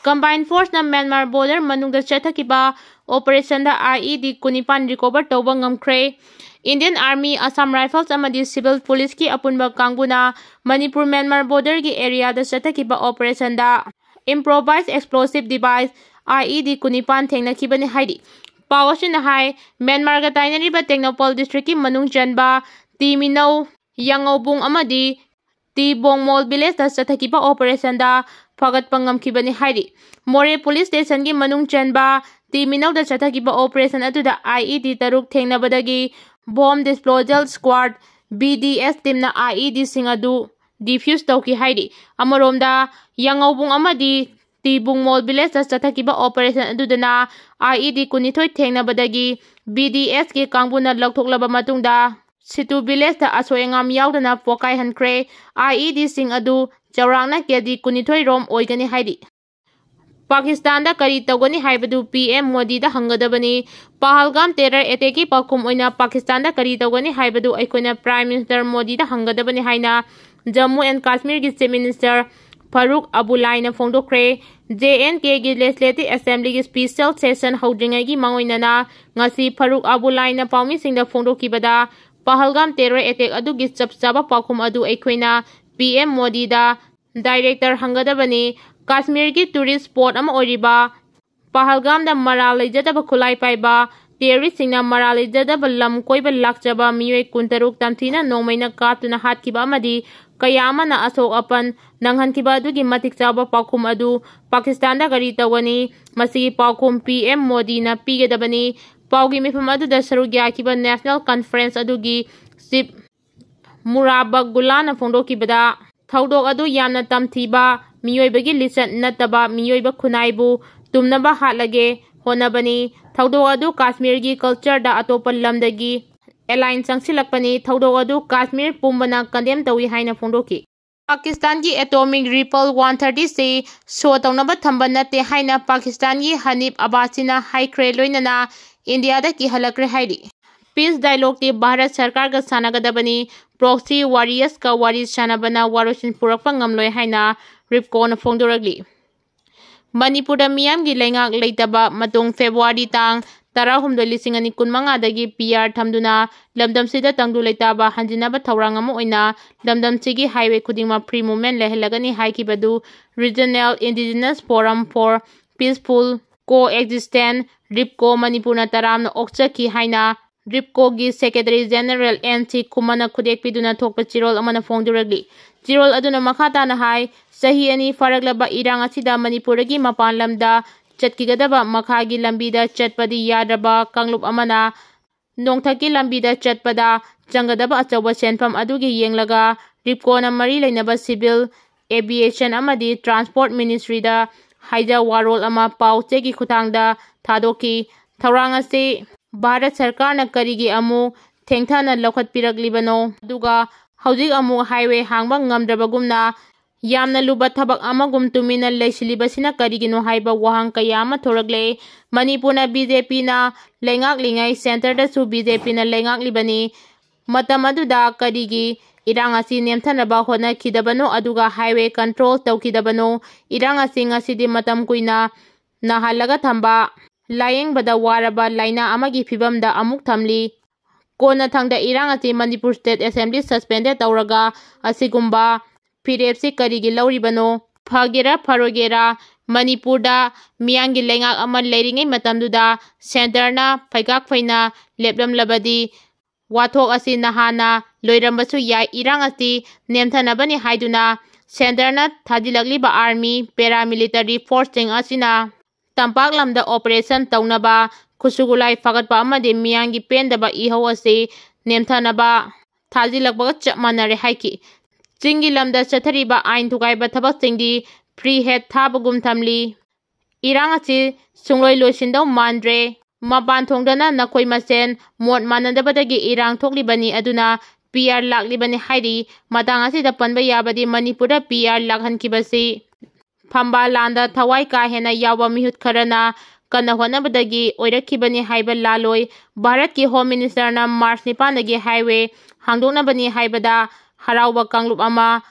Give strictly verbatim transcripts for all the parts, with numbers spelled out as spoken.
Combined Force ꯅ Myanmar border ꯃꯅꯨꯡꯗ ꯆꯠꯊꯈꯤꯕ operation the I E D ꯀꯨꯟꯅꯤꯄꯥꯟ recover ꯇꯧꯕ ꯉꯝꯈ꯭ꯔꯦ꯫ Indian Army, Assam Rifles ꯑꯃꯗꯤ Civil Police ꯀꯤ ꯑꯄꯨꯟꯕ ꯀꯥꯡꯕꯨꯅ ꯃꯅꯤꯄꯨꯔ Myanmar border ꯒꯤ area the ꯆꯠꯊꯈꯤꯕ operation the improvised explosive device I E D ꯀꯨꯟꯅꯤꯄꯥꯟ ꯊꯦꯡꯅꯈꯤꯕꯅꯤ ꯍꯥꯏꯔꯤ꯫ ꯄꯥꯎ ꯑꯁꯤꯅ ꯍꯥꯏ, ꯃ꯭ꯌꯥꯟꯃꯥꯔꯒ ꯇꯥꯏꯅꯔꯤꯕ ꯇꯦꯡꯅꯧꯄꯜ district ꯀꯤ ꯃꯅꯨꯡ ꯆꯟꯕ ꯇꯤ ꯃꯤꯅꯧ, ꯌꯥꯉꯧꯕꯨꯡ ꯑꯃꯗꯤ ꯇꯤ ꯕꯣꯡꯃꯣꯜ village ꯇ ꯆꯠꯊꯈꯤꯕ operation ꯗ ꯐꯒꯠꯄ ꯉꯝꯈꯤꯕꯅꯤ ꯍꯥꯏꯔꯤ꯫ ꯃꯣꯔꯦ police station ꯒꯤ ꯃꯅꯨꯡ ꯆꯟꯕ ꯇꯤ ꯃꯤꯅꯧꯗ ꯆꯠꯊꯈꯤꯕ operation ꯑꯗꯨꯗ I E D ꯇꯔꯨꯛ ꯊꯦꯡꯅꯕꯗꯒꯤ Bomb Disposal Squad, B D S team ꯅ I E D ꯁꯤꯡ ꯑꯗꯨ defuse ꯇꯧꯈꯤ ꯍꯥꯏꯔꯤ꯫ ꯑꯃꯔꯣꯝꯗ, ꯌꯥꯉꯧꯕꯨꯡ ꯑꯃꯗꯤ ꯇꯤ ꯕꯨꯡꯃꯣꯜ village ꯇ ꯆꯠꯊꯈꯤꯕ operation ꯑꯗꯨꯗꯅ I E D ꯀꯨꯟꯅꯤꯊꯣꯏ ꯊꯦꯡꯅꯕꯗꯒꯤ B D S ꯀꯤ ꯀꯥꯡꯕꯨꯅ ꯂꯧꯊꯣꯛꯂꯕ ꯃꯇꯨꯡꯗ ꯁꯤꯇꯨ village ꯇ ꯑꯁꯣꯏ ꯑꯉꯥꯝ ꯌꯥꯎꯗꯅ ꯄꯣꯛꯀꯥꯏꯍꯟꯈ꯭ꯔꯦ꯫ I E D ꯁꯤꯡ ꯑꯗꯨ ꯆꯥꯎꯔꯥꯛꯅ K G ꯀꯨꯟꯅꯤꯊꯣꯏ ꯔꯣꯝ ꯑꯣꯏꯒꯅꯤ ꯍꯥꯏꯔꯤ꯫ ꯄꯥꯀꯤꯁꯇꯥꯟꯗ ꯀꯔꯤ ꯇꯧꯒꯅꯤ ꯍꯥꯏꯕꯗꯨ P M ꯃꯣꯗꯤꯗ ꯍꯪꯒꯗꯕꯅꯤ꯫ ꯄꯍꯜꯒꯥꯝ terror attack ꯀꯤ ꯄꯥꯎꯈꯨꯝ ꯑꯣꯏꯅ ꯄꯥꯀꯤꯁꯇꯥꯟꯗ ꯀꯔꯤ ꯇꯧꯒꯅꯤ ꯍꯥꯏꯕꯗꯨ ꯑꯩꯈꯣꯏꯅ Prime Minister ꯃꯣꯗꯤꯗ ꯍꯪꯒꯗꯕꯅꯤ ꯍꯥꯏꯅ Jammu and ꯀꯥꯁꯃꯤꯔꯒꯤ Chief Minister Faruk ꯑꯕꯨꯂꯥꯏꯅ ꯐꯣꯡꯗꯣꯛꯈ꯭ꯔꯦ꯫ J and K ꯒꯤ Legislative Assembly ꯒꯤ special session ꯍꯧꯗ꯭ꯔꯤꯉꯩꯒꯤ ꯃꯥꯡꯑꯣꯏꯅꯅ ꯉꯁꯤ ꯐꯔꯨꯛ ꯑꯕꯨꯂꯥꯏꯅ ꯄꯥꯎꯃꯤꯁꯤꯡꯗ ꯐꯣꯡꯗꯣꯛꯈꯤꯕꯗ, ꯄꯍꯜꯒꯥꯝ terror attack ꯑꯗꯨꯒꯤ ꯆꯞ ꯆꯥꯕ ꯄꯥꯎꯈꯨꯝ ꯑꯗꯨ ꯑꯩꯈꯣꯏꯅ P M ꯃꯣꯗꯤꯗ direct ꯍꯪꯒꯗꯕꯅꯤ꯫ ꯀꯥꯁꯃꯤꯔꯒꯤ tourist spot ꯑꯃ ꯑꯣꯏꯔꯤꯕ ꯄꯍꯜꯒꯥꯝꯗ ꯃꯔꯥꯜ ꯂꯩꯖꯗꯕ ꯈꯨꯠꯂꯥꯏ ꯄꯥꯏꯕ terrorist ꯁꯤꯡꯅ ꯃꯔꯥꯜ ꯂꯩꯖꯗꯕ ꯂꯝ ꯀꯣꯏꯕ ꯂꯥꯛꯆꯕ ꯃꯤꯑꯣꯏ ꯀꯨꯟꯇꯔꯨꯛ ꯇꯝꯊꯤꯅ ꯅꯣꯡꯃꯩꯅ ꯀꯥꯞꯇꯨꯅ ꯍꯥꯠꯈꯤꯕ ꯑꯃꯗꯤ ꯀꯌꯥ ꯑꯃꯅ ꯑꯁꯣꯛ ꯑꯄꯟ ꯅꯪꯍꯟꯈꯤꯕ ꯑꯗꯨꯒꯤ ꯃꯇꯤꯛ ꯆꯥꯕ ꯄꯥꯎꯈꯨꯝ ꯑꯗꯨ ꯄꯥꯀꯤꯁꯇꯥꯟꯗ ꯀꯔꯤ ꯇꯧꯒꯅꯤ? ꯃꯁꯤꯒꯤ ꯄꯥꯎꯈꯨꯝ P M ꯃꯣꯗꯤꯅ ꯄꯤꯒꯗꯕꯅꯤ꯫ ꯄꯥꯎꯒꯤ ꯃꯤꯐꯝ ꯑꯗꯨꯗ ꯁꯔꯨꯛ ꯌꯥꯈꯤꯕ National Conference ꯑꯗꯨꯒꯤ Chief ꯃꯨꯔꯥꯕꯒꯨꯂꯥꯅ ꯐꯣꯡꯗꯣꯛꯈꯤꯕꯗ, ꯊꯧꯗꯣꯛ ꯑꯗꯨ ꯌꯥꯝꯅ ꯇꯝꯊꯤꯕ, ꯃꯤꯑꯣꯏꯕꯒꯤ ꯂꯤꯆꯠ ꯅꯠꯇꯕ ꯃꯤꯑꯣꯏꯕ ꯈꯨꯟꯅꯥꯏꯕꯨ ꯇꯨꯝꯅꯕ ꯍꯥꯠꯂꯒꯦ ꯍꯣꯠꯅꯕꯅꯤ꯫ ꯊꯧꯗꯣꯛ ꯑꯗꯨ ꯀꯥꯁꯃꯤꯔꯒꯤ culture ꯗ ꯑꯇꯣꯞꯄ ꯂꯝꯗꯒꯤ alien ꯆꯪꯁꯤꯜꯂꯛꯄꯅꯤ꯫ ꯊꯧꯗꯣꯛ ꯑꯗꯨ ꯀꯥꯁꯃꯤꯔ ꯄꯨꯝꯕꯅ condemn ꯇꯧꯏ ꯍꯥꯏꯅ ꯐꯣꯡꯗꯣꯛꯈꯤ꯫ ꯄꯥꯀꯤꯁꯇꯥꯟꯒꯤ atomic rifle one thirty C show ꯇꯧꯅꯕ ꯊꯝꯕ ꯅꯠꯇꯦ ꯍꯥꯏꯅ ꯄꯥꯀꯤꯁꯇꯥꯟꯒꯤ ꯍꯅꯤꯐ ꯑꯕꯥꯁꯤꯅ ꯍꯥꯏꯈ꯭ꯔꯦ, ꯂꯣꯏꯅꯅ ꯏꯟꯗꯤꯌꯥꯗ ꯀꯤꯍꯜꯂꯛꯈ꯭ꯔꯦ ꯍꯥꯏꯔꯤ꯫ Peace dialogue ꯇꯤ ꯚꯥꯔꯠ ꯁꯔꯀꯥꯔꯒ ꯁꯥꯟꯅꯒꯗꯕꯅꯤ, proxy warriors ꯀ ꯋꯥꯔꯤ ꯁꯥꯟꯅꯕꯅ ꯋꯥꯔꯣꯏꯁꯤꯟ ꯄꯨꯔꯛꯄ ꯉꯝꯂꯣꯏ ꯍꯥꯏꯅ ꯔꯤꯞꯀꯣꯅ ꯐꯣꯡꯗꯣꯔꯛꯂꯤ꯫ ꯃꯅꯤꯄꯨꯔꯗ ꯃꯤꯌꯥꯝꯒꯤ ꯂꯩꯉꯥꯛ ꯂꯩꯇꯕ ꯃꯇꯨꯡ ꯐꯦꯕ꯭ꯔꯨꯋꯥꯔꯤ ꯇꯥꯡ ꯇꯔꯥꯍꯨꯝꯗꯣꯏ ꯂꯤꯁꯤꯡ ꯑꯅꯤ ꯀꯨꯟꯃꯉꯥꯗꯒꯤ ꯄꯤ ꯑꯥꯔ ꯊꯝꯗꯨꯅ ꯂꯝꯗꯝꯁꯤꯗ ꯇꯪꯗꯨ ꯂꯩꯇꯥꯕ ꯍꯟꯖꯤꯟꯅꯕ ꯊꯧꯔꯥꯡ ꯑꯃ ꯑꯣꯏꯅ ꯂꯝꯗꯝꯁꯤꯒꯤ ꯍꯥꯏꯋꯦ ꯈꯨꯗꯤꯡꯃꯛ ꯐ꯭ꯔꯤ ꯃꯨꯚꯃꯦꯟ ꯂꯩꯍꯜꯂꯒꯅꯤ ꯍꯥꯏꯈꯤꯕꯗꯨ Regional Indigenous Forum for Peaceful Coexistence, RIPCO, ꯃꯅꯤꯄꯨꯔꯅ ꯇꯔꯥꯝꯅ ꯑꯣꯛꯆꯈꯤ ꯍꯥꯏꯅ ꯔꯤꯞꯀꯣꯒꯤ ꯁꯦꯀ꯭ꯔꯦꯇꯔꯤ ꯖꯦꯅꯔꯦꯜ ꯑꯦꯟ ꯁꯤ ꯈꯨꯃꯟꯅ ꯈꯨꯗꯦꯛ ꯄꯤꯗꯨꯅ ꯊꯣꯛꯄ ꯆꯦꯔꯣꯜ ꯑꯃꯅ ꯐꯣꯡꯗꯣꯔꯛꯂꯤ꯫ ꯆꯦꯔꯣꯜ ꯑꯗꯨꯅ ꯃꯈꯥ ꯇꯥꯅ ꯍꯥꯏ, ꯆꯍꯤ ꯑꯅꯤ ꯐꯥꯔꯛꯂꯕ ꯏꯔꯥꯡ ꯑꯁꯤꯗ ꯃꯅꯤꯄꯨꯔꯗꯒꯤ ꯃꯄꯥꯟ ꯂꯝꯗ ꯆꯠꯈꯤꯒꯗꯕ ꯃꯈꯥꯒꯤ ꯂꯝꯕꯤꯗ ꯆꯠꯄꯗꯤ ꯌꯥꯗ꯭ꯔꯕ ꯀꯥꯡꯂꯨꯞ ꯑꯃꯅ ꯅꯣꯡꯊꯛꯀꯤ ꯂꯝꯕꯤꯗ ꯆꯠꯄꯗ ꯆꯪꯒꯗꯕ ꯑꯆꯧꯕ ꯁꯦꯟꯐꯝ ꯑꯗꯨꯒꯤ ꯌꯦꯡꯂꯒ ꯔꯤꯞꯀꯣꯅ ꯃꯔꯤ ꯂꯩꯅꯕ civil aviation ꯑꯃꯗꯤ transport ministryꯗ ꯍꯥꯏꯖ ꯋꯥꯔꯣꯜ ꯑꯃ ꯄꯥꯎ ꯆꯦꯒꯤ ꯈꯨꯠꯊꯥꯡꯗ ꯊꯥꯗꯣꯛꯈꯤ꯫ ꯊꯧꯔꯥꯡ ꯑꯁꯤ ꯚꯥꯔꯠ ꯁꯔꯀꯥꯔꯅ ꯀꯔꯤꯒꯤ ꯑꯃꯨꯛ ꯊꯦꯡꯊꯅ ꯂꯧꯈꯠꯄꯤꯔꯛꯂꯤꯕꯅꯣ? ꯑꯗꯨꯒ ꯍꯧꯖꯤꯛ ꯑꯃꯨꯛ ꯍꯥꯏꯋꯦ ꯍꯥꯡꯕ ꯉꯝꯗ꯭ꯔꯕꯒꯨꯝꯅ ꯌꯥꯝꯅ ꯂꯨꯕ ꯊꯕꯛ ꯑꯃꯒꯨꯝ ꯇꯨꯃꯤꯟꯅ ꯂꯩꯁꯤꯜꯂꯤꯕꯁꯤꯅ ꯀꯔꯤꯒꯤꯅꯣ ꯍꯥꯏꯕ ꯋꯥꯍꯪ ꯀꯌꯥ ꯑꯃ ꯊꯣꯔꯛꯂꯦ꯫ ꯃꯅꯤꯄꯨꯔꯅ ꯕꯤ ꯖꯦ ꯄꯤꯅ ꯂꯩꯉꯥꯛꯂꯤꯉꯩ centreꯗꯁꯨ ꯕꯤ ꯖꯦ ꯄꯤꯅ ꯂꯩꯉꯥꯛꯂꯤꯕꯅꯤ꯫ ꯃꯇꯝ ꯑꯗꯨꯗ ꯀꯔꯤꯒꯤ ꯏꯔꯥꯡ ꯑꯁꯤ ꯅꯦꯝꯊꯅꯕ ꯍꯣꯠꯅꯈꯤꯗꯕꯅꯣ, ꯑꯗꯨꯒ ꯍꯥꯏꯋꯦ control ꯇꯧꯈꯤꯗꯕꯅꯣ? ꯏꯔꯥꯡ ꯑꯁꯤ ꯉꯁꯤꯗꯤ ꯃꯇꯝ ꯀꯨꯏꯅ ꯅꯥꯍꯜꯂꯒ ꯊꯝꯕ, ꯂꯥꯌꯦꯡꯕꯗ ꯋꯥꯔꯕ ꯂꯥꯏꯅꯥ ꯑꯃꯒꯤ ꯐꯤꯕꯝꯗ ꯑꯃꯨꯛ ꯊꯝꯂꯤ꯫ ꯀꯣꯟꯅꯊꯪꯗ ꯏꯔꯥꯡ ꯑꯁꯤ ꯃꯅꯤꯄꯨꯔ State Assembly suspended ꯇꯧꯔꯒ ꯑꯁꯤꯒꯨꯝꯕ ꯐꯤꯔꯦꯞꯁꯤ ꯀꯔꯤꯒꯤ ꯂꯧꯔꯤꯕꯅꯣ? ꯐꯒꯦꯔꯥ ꯐꯔꯣꯏꯒꯦꯔꯥ, ꯃꯅꯤꯄꯨꯔꯗ ꯃꯤꯌꯥꯝꯒꯤ ꯂꯩꯉꯥꯛ ꯑꯃ ꯂꯩꯔꯤꯉꯩ ꯃꯇꯝꯗꯨꯗ centreꯅ ꯐꯩꯒꯥꯛ ꯐꯩꯅ ꯂꯦꯞꯂꯝꯂꯕꯗꯤ ꯋꯥꯊꯣꯛ ꯑꯁꯤ ꯅꯍꯥꯟꯅ ꯂꯣꯏꯔꯝꯕꯁꯨ ꯌꯥꯏ꯫ ꯏꯔꯥꯡ ꯑꯁꯤ ꯅꯦꯝꯊꯅꯕꯅꯤ ꯍꯥꯏꯗꯨꯅ centreꯅ ꯊꯥꯖꯤꯜꯂꯛꯂꯤꯕ army, paramilitary forceꯁꯤꯡ ꯑꯁꯤꯅ ꯇꯝꯄꯥꯛ ꯂꯝꯗ operation ꯇꯧꯅꯕ, ꯈꯨꯠꯁꯨ ꯈꯨꯠꯂꯥꯏ ꯐꯒꯠꯄ ꯑꯃꯗꯤ ꯃꯤꯌꯥꯝꯒꯤ ꯄꯦꯟꯗꯕ ꯏꯍꯧ ꯑꯁꯤ ꯅꯦꯝꯊꯅꯕ ꯊꯥꯖꯤꯜꯂꯛꯄꯒ ꯆꯞ ꯃꯥꯟꯅꯔꯦ ꯍꯥꯏꯈꯤ꯫ ꯆꯤꯡꯒꯤ ꯂꯝꯗ ꯆꯠꯊꯔꯤꯕ ꯑꯥꯏꯟ ꯊꯨꯒꯥꯏꯕ ꯊꯕꯛꯁꯤꯡꯗꯤ free hand ꯊꯥꯕꯒꯨꯝ ꯊꯝꯂꯤ꯫ ꯏꯔꯥꯡ ꯑꯁꯤ ꯁꯨꯡꯂꯣꯏ ꯂꯣꯏꯁꯤꯟꯗꯧ ꯃꯥꯟꯗ꯭ꯔꯦ꯫ ꯃꯄꯥꯟ ꯊꯣꯡꯗꯅ ꯅꯈꯣꯏ ꯃꯁꯦꯟ ꯃꯣꯠ ꯃꯥꯟꯅꯗꯕꯗꯒꯤ ꯏꯔꯥꯡ ꯊꯣꯛꯂꯤꯕꯅꯤ, ꯑꯗꯨꯅ ꯄꯤ ꯑꯥꯔ ꯂꯥꯛꯂꯤꯕꯅꯤ ꯍꯥꯏꯔꯤ꯫ ꯃꯇꯥꯡ ꯑꯁꯤꯗ ꯄꯟꯕ ꯌꯥꯕꯗꯤ ꯃꯅꯤꯄꯨꯔꯗ ꯄꯤ ꯑꯥꯔ ꯂꯥꯛꯍꯟꯈꯤꯕꯁꯤ ꯐꯝꯕꯥꯜ ꯂꯥꯟꯗ ꯊꯋꯥꯏ ꯀꯥ ꯍꯦꯟꯅ ꯌꯥꯎꯕ ꯃꯤꯍꯨꯠ ꯈꯔꯅ ꯀꯟꯅ ꯍꯣꯠꯅꯕꯗꯒꯤ ꯑꯣꯏꯔꯛꯈꯤꯕꯅꯤ ꯍꯥꯏꯕ ꯂꯥꯜꯂꯣꯏ꯫ ꯚꯥꯔꯠꯀꯤ Home Ministerꯅ ꯃꯥꯔꯆ ꯅꯤꯄꯥꯟꯗꯒꯤ ꯍꯥꯏꯋꯦ ꯍꯥꯡꯗꯣꯛꯅꯕꯅꯤ ꯍꯥꯏꯕꯗ ꯍꯔꯥꯎꯕ ꯀꯥꯡꯂꯨꯞ ꯑꯃ,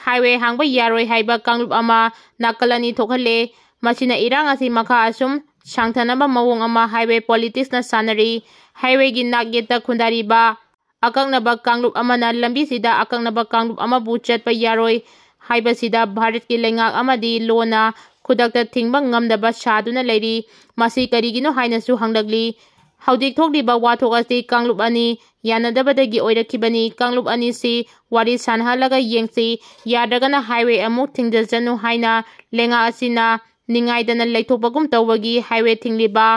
ꯍꯥꯏꯋꯦ ꯍꯥꯡꯕ ꯌꯥꯔꯣꯏ ꯍꯥꯏꯕ ꯀꯥꯡꯂꯨꯞ ꯑꯃ ꯅꯥꯀꯜ ꯑꯅꯤ ꯊꯣꯛꯍꯜꯂꯦ꯫ ꯃꯁꯤꯅ ꯏꯔꯥꯡ ꯑꯁꯤ ꯃꯈꯥ ꯑꯁꯨꯝ ꯁꯥꯡꯊꯅꯕ ꯃꯑꯣꯡ ꯑꯃ highway politicsꯅ ꯁꯥꯟꯅꯔꯤ꯫ Highwayꯒꯤ ꯅꯥꯛ ꯌꯦꯠꯇ ꯈꯨꯟꯗꯥꯔꯤꯕ ꯑꯀꯛꯅꯕ ꯀꯥꯡꯂꯨꯞ ꯑꯃꯅ ꯂꯝꯕꯤꯁꯤꯗ ꯑꯀꯛꯅꯕ ꯀꯥꯡꯂꯨꯞ ꯑꯃꯕꯨ ꯆꯠꯄ ꯌꯥꯔꯣꯏ ꯍꯥꯏꯕꯁꯤꯗ ꯚꯥꯔꯠꯀꯤ ꯂꯩꯉꯥꯛ ꯑꯃꯗꯤ ꯂꯣꯅ ꯈꯨꯗꯛꯇ ꯊꯤꯡꯕ ꯉꯝꯗꯕ ꯁꯥꯗꯨꯅ ꯂꯩꯔꯤ꯫ ꯃꯁꯤ ꯀꯔꯤꯒꯤꯅꯣ ꯍꯥꯏꯅꯁꯨ ꯍꯪꯂꯛꯂꯤ꯫ ꯍꯧꯖꯤꯛ ꯊꯣꯛꯂꯤꯕ ꯋꯥꯊꯣꯛ ꯑꯁꯤ ꯀꯥꯡꯂꯨꯞ ꯑꯅꯤ ꯌꯥꯅꯗꯕꯗꯒꯤ ꯑꯣꯏꯔꯛꯈꯤꯕꯅꯤ꯫ ꯀꯥꯡꯂꯨꯞ ꯑꯅꯤꯁꯤ ꯋꯥꯔꯤ ꯁꯥꯟꯅꯍꯜꯂꯒ ꯌꯦꯡꯁꯤ꯫ ꯌꯥꯗ꯭ꯔꯒꯅ highway ꯑꯃꯨꯛ ꯊꯤꯡꯖꯤꯜꯁꯅꯨ ꯍꯥꯏꯅ ꯂꯩꯉꯥꯛ ꯑꯁꯤꯅ ꯅꯤꯡꯉꯥꯏꯗꯅ ꯂꯩꯊꯣꯛꯄꯒꯨꯝ ꯇꯧꯕꯒꯤ highway ꯊꯤꯡꯂꯤꯕ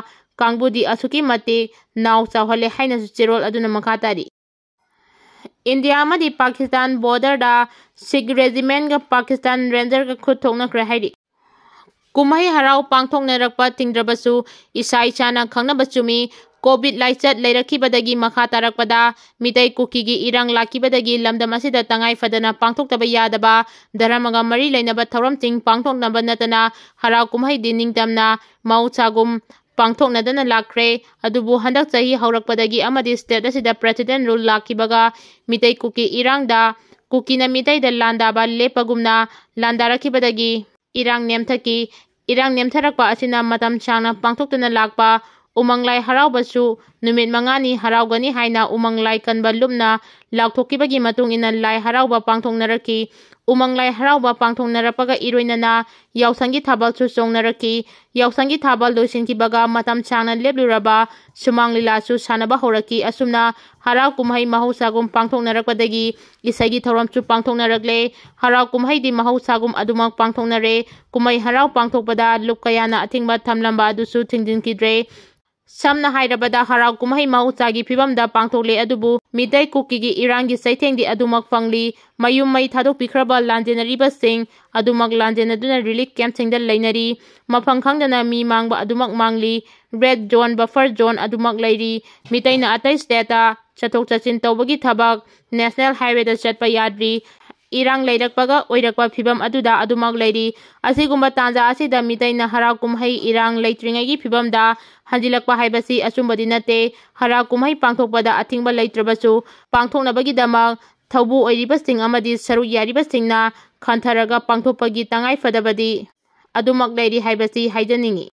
ꯀꯥꯡꯕꯨꯗꯤ ꯑꯁꯨꯛꯀꯤ ꯃꯇꯤꯛ ꯅꯥꯎ ꯆꯥꯎꯍꯜꯂꯦ ꯍꯥꯏꯅꯁꯨ ꯆꯦꯔꯣꯜ ꯑꯗꯨꯅ ꯃꯈꯥ ꯇꯥꯔꯤ꯫ ꯏꯟꯗꯤꯌꯥ ꯑꯃꯗꯤ ꯄꯥꯀꯤꯁꯇꯥꯟ borderꯗ Sikh regimentꯒ Pakistan Rangersꯒ ꯈꯨꯠ ꯊꯣꯛꯅꯈ꯭ꯔꯦ ꯍꯥꯏꯔꯤ꯫ ꯀꯨꯝꯍꯩ ꯍꯔꯥꯎ ꯄꯥꯡꯊꯣꯛꯅꯔꯛꯄ ꯊꯤꯡꯗ꯭ꯔꯕꯁꯨ ꯏꯁꯥ ꯏꯁꯥꯅ ꯈꯪꯅꯕ ꯆꯨꯝꯃꯤ꯫ COVID ꯂꯥꯏꯆꯠ ꯂꯩꯔꯛꯈꯤꯕꯗꯒꯤ ꯃꯈꯥ ꯇꯥꯔꯛꯄꯗ ꯃꯤꯇꯩ ꯀꯨꯀꯤꯒꯤ ꯏꯔꯥꯡ ꯂꯥꯛꯈꯤꯕꯗꯒꯤ ꯂꯝꯗꯝ ꯑꯁꯤꯗ ꯇꯉꯥꯏ ꯐꯗꯅ ꯄꯥꯡꯊꯣꯛꯇꯕ ꯌꯥꯗꯕ ꯙꯔꯃꯒ ꯃꯔꯤ ꯂꯩꯅꯕ ꯊꯧꯔꯝꯁꯤꯡ ꯄꯥꯡꯊꯣꯛꯅꯕ ꯅꯠꯇꯅ ꯍꯔꯥꯎ ꯀꯨꯝꯍꯩꯗꯤ ꯅꯤꯡꯇꯝꯅ ꯃꯍꯧꯁꯥꯒꯨꯝ ꯄꯥꯡꯊꯣꯛꯅꯗꯅ ꯂꯥꯛꯈ꯭ꯔꯦ꯫ ꯑꯗꯨꯕꯨ ꯍꯟꯗꯛ ꯆꯍꯤ ꯍꯧꯔꯛꯄꯗꯒꯤ ꯑꯃꯗꯤ state ꯑꯁꯤꯗ President rule ꯂꯥꯛꯈꯤꯕꯒ ꯃꯤꯇꯩ ꯀꯨꯀꯤ ꯏꯔꯥꯡꯗ ꯀꯨꯀꯤꯅ ꯃꯤꯇꯩꯗ ꯂꯥꯟꯗꯥꯕ ꯂꯦꯞꯄꯒꯨꯝꯅ ꯂꯥꯟꯗꯥꯔꯛꯈꯤꯕꯗꯒꯤ ꯏꯔꯥꯡ ꯅꯦꯝꯊꯈꯤ꯫ ꯏꯔꯥꯡ ꯅꯦꯝꯊꯔꯛꯄ ꯑꯁꯤꯅ ꯃꯇꯝ ꯁꯥꯡꯅ ꯄꯥꯡꯊꯣꯛꯇꯨꯅ ꯂꯥꯛꯄ ꯎꯃꯪ ꯂꯥꯏ ꯍꯔꯥꯎꯕꯁꯨ ꯅꯨꯃꯤꯠ ꯃꯉꯥꯅꯤ ꯍꯔꯥꯎꯒꯅꯤ ꯍꯥꯏꯅ ꯎꯃꯪ ꯂꯥꯏ ꯀꯟꯕ ꯂꯨꯞꯅ ꯂꯥꯎꯊꯣꯛꯈꯤꯕꯒꯤ ꯃꯇꯨꯡ ꯏꯟꯅ ꯂꯥꯏ ꯍꯔꯥꯎꯕ ꯄꯥꯡꯊꯣꯛꯅꯔꯛꯈꯤ꯫ ꯎꯃꯪ ꯂꯥꯏ ꯍꯔꯥꯎꯕ ꯄꯥꯡꯊꯣꯛꯅꯔꯛꯄꯒ ꯏꯔꯣꯏꯅꯅ ꯌꯥꯎꯁꯪꯒꯤ ꯊꯥꯕꯜꯁꯨ ꯆꯣꯡꯅꯔꯛꯈꯤ꯫ ꯌꯥꯎꯁꯪꯒꯤ ꯊꯥꯕꯜ ꯂꯣꯏꯁꯤꯟꯈꯤꯕꯒ ꯃꯇꯝ ꯁꯥꯡꯅ ꯂꯦꯞꯂꯨꯔꯕ ꯁꯨꯃꯥꯡ ꯂꯤꯂꯥꯁꯨ ꯁꯥꯟꯅꯕ ꯍꯧꯔꯛꯈꯤ꯫ ꯑꯁꯨꯝꯅ ꯍꯔꯥꯎ ꯀꯨꯝꯍꯩ ꯃꯍꯧꯁꯥꯒꯨꯝ ꯄꯥꯡꯊꯣꯛꯅꯔꯛꯄꯗꯒꯤ ꯏꯁꯩꯒꯤ ꯊꯧꯔꯝꯁꯨ ꯄꯥꯡꯊꯣꯛꯅꯔꯛꯂꯦ꯫ ꯍꯔꯥꯎ ꯀꯨꯝꯍꯩꯗꯤ ꯃꯍꯧꯁꯥꯒꯨꯝ ꯑꯗꯨꯃꯛ ꯄꯥꯡꯊꯣꯛꯅꯔꯦ꯫ ꯀꯨꯝꯍꯩ ꯍꯔꯥꯎ ꯄꯥꯡꯊꯣꯛꯄꯗ ꯂꯨꯞ ꯀꯌꯥꯅ ꯑꯊꯤꯡꯕ ꯊꯝꯂꯝꯕ ꯑꯗꯨꯁꯨ ꯊꯤꯡꯖꯤꯟꯈꯤꯗ꯭ꯔꯦ꯫ ꯁꯝꯅ ꯍꯥꯏꯔꯕꯗ, ꯍꯔꯥꯎ ꯀꯨꯝꯍꯩ ꯃꯍꯧꯁꯥꯒꯤ ꯐꯤꯕꯝꯗ ꯄꯥꯡꯊꯣꯛꯂꯦ, ꯑꯗꯨꯕꯨ ꯃꯤꯇꯩ ꯀꯨꯀꯤꯒꯤ ꯏꯔꯥꯡꯒꯤ ꯆꯩꯊꯦꯡꯗꯤ ꯑꯗꯨꯃꯛ ꯐꯪꯂꯤ꯫ ꯃꯌꯨꯝ ꯃꯩ ꯊꯥꯗꯣꯛꯄꯤꯈ꯭ꯔꯕ ꯂꯥꯟꯖꯦꯟꯅꯔꯤꯕꯁꯤꯡ ꯑꯗꯨꯃꯛ ꯂꯥꯟꯖꯦꯟꯅꯗꯨꯅ relief campꯁꯤꯡꯗ ꯂꯩꯅꯔꯤ꯫ ꯃꯐꯝ ꯈꯪꯗꯅ ꯃꯤ ꯃꯥꯡꯕ ꯑꯗꯨꯃꯛ ꯃꯥꯡꯂꯤ꯫ Red zone, buffer zone ꯑꯗꯨꯃꯛ ꯂꯩꯔꯤ꯫ ꯃꯤꯇꯩꯅ ꯑꯇꯩ stateꯇ ꯆꯠꯊꯣꯛ ꯆꯠꯁꯤꯟ ꯇꯧꯕꯒꯤ ꯊꯕꯛ National Highwayꯗ ꯆꯠꯄ ꯌꯥꯗ꯭ꯔꯤ꯫ ꯏꯔꯥꯡ ꯂꯩꯔꯛꯄꯒ ꯑꯣꯏꯔꯛꯄ ꯐꯤꯕꯝ ꯑꯗꯨꯗ ꯑꯗꯨꯃꯛ ꯂꯩꯔꯤ꯫ ꯑꯁꯤꯒꯨꯝꯕ ꯇꯥꯟꯖꯥ ꯑꯁꯤꯗ ꯃꯤꯇꯩꯅ ꯍꯔꯥꯎ ꯀꯨꯝꯍꯩ ꯏꯔꯥꯡ ꯂꯩꯇ꯭ꯔꯤꯉꯩꯒꯤ ꯐꯤꯕꯝꯗ ꯍꯟꯖꯤꯜꯂꯛꯄ ꯍꯥꯏꯕꯁꯤ ꯑꯆꯨꯝꯕꯗꯤ ꯅꯠꯇꯦ꯫ ꯍꯔꯥꯎ ꯀꯨꯝꯍꯩ ꯄꯥꯡꯊꯣꯛꯄꯗ ꯑꯊꯤꯡꯕ ꯂꯩꯇ꯭ꯔꯕꯁꯨ, ꯄꯥꯡꯊꯣꯛꯅꯕꯒꯤꯗꯃꯛ ꯊꯧꯕꯨ ꯑꯣꯏꯔꯤꯕꯁꯤꯡ ꯑꯃꯗꯤ ꯁꯔꯨꯛ ꯌꯥꯔꯤꯕꯁꯤꯡꯅ ꯈꯟꯊꯔꯒ ꯄꯥꯡꯊꯣꯛꯄꯒꯤ ꯇꯉꯥꯏ ꯐꯗꯕꯗꯤ ꯑꯗꯨꯃꯛ ꯂꯩꯔꯤ ꯍꯥꯏꯕꯁꯤ ꯍꯥꯏꯖꯅꯤꯡꯏ꯫